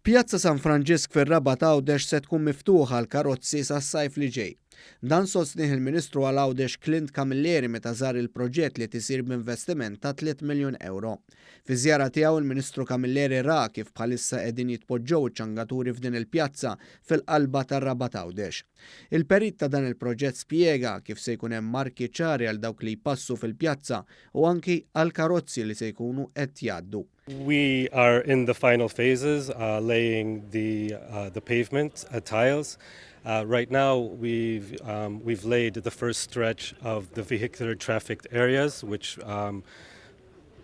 Pjazza San Franġisk fir-Rabat Għawdex se tkun miftuħa għall-karozzi sas-sajf li ġej. Dan sostnieh il-Ministru għal Għawdex Clint Camilleri meta żar il-proġett li qed isir b'investiment ta' tliet miljun ewro. Fiż-żjara tiegħu il-Ministru Camilleri ra kif bħalissa qegħdin jitpoġġew iċ-ċangaturi f'din il-pjazza fil-qalba tar-Rabat Għawdex. Il-perit ta' dan il-proġett spjega kif se jkun hemm marki ċari għal dawk li jpassu fil-pjazza u anki għall-karozzi li se jkunu qed jgħaddu. We are in the final phases, uh, laying the, uh, the pavement uh, tiles. Uh, right now, we've, um, we've laid the first stretch of the vehicular trafficked areas, which um,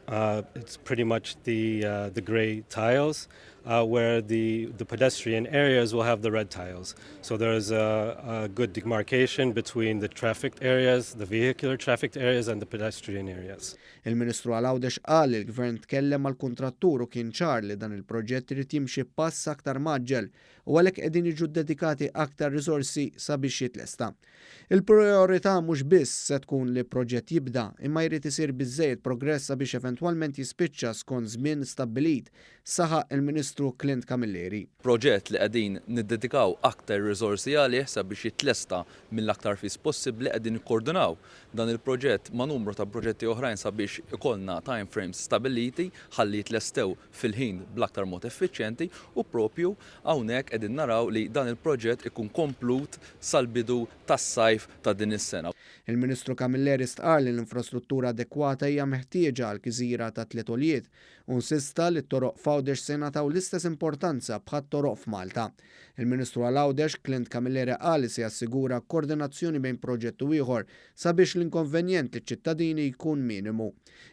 uh, it's pretty much the, uh, the gray tiles, uh, where the, the pedestrian areas will have the red tiles. So there's a, a good demarcation between the trafficked areas, the vehicular trafficked areas, and the pedestrian areas. Il-Ministru għal Għawdex qal li l-Gvern tkellem mal-kuntrattur u kien ċar li dan il-proġett irid jimxi b'pass aktar mgħaġġel u għalhekk qegħdin jiġu ddedikati aktar riżorsi sabiex jitlesta. Il-prijorità mhux biss se tkun li proġett jibda imma jrid isir biżżejjed progress sabiex eventwalment jispiċċa skont żmien stabbilit, saħaq il-Ministru Clint Camilleri. Proġett li qegħdin niddedikaw aktar riżorsi għalih sabiex jitlesta mill-aktar fis possibbli, qegħdin nikkordinaw dan il-proġett ma' numru ta' proġetti oħrajn sabiex ikollna time frames stabiliti ħalli jitlestew fil-ħin bl-aktar mod effiċjenti u proprju hawnhekk qegħdin naraw li dan il-proġett ikun komplut sal-bidu tas-sajf ta' din is-sena. Il-Ministru Camilleri stqarr li l-infrastruttura adekwata hija meħtieġa għall-gżira ta' Tliet Għoljiet u insista li t-toroq f'Għawdex se jingħataw l-istess importanza bħat-toroq f'Malta. Il-Ministru għal Għawdex, Clint Camilleri qal li se jassigura koordinazzjoni bejn proġett u ieħor sabiex l-inkonvenjent liċ-ċittadini jkun minimu.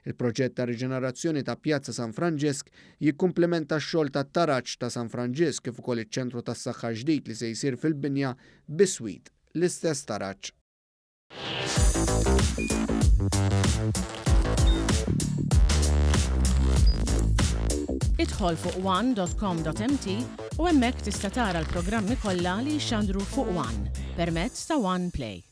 Il-proġett ta' riġenerazzjoni ta' Pjazza San Franġisk jikkumplimenta x-xogħol tat-taraġ ta' San Franġisk kif ukoll iċ-ċentru tas-saħħa ġdid li se jsir fil-binja biswit l-istess taraġ. Idħol fuq one.com.mt u hemmhekk tista' tara l-programmi kollha li jixxandru fuq One permezz ta' One Play.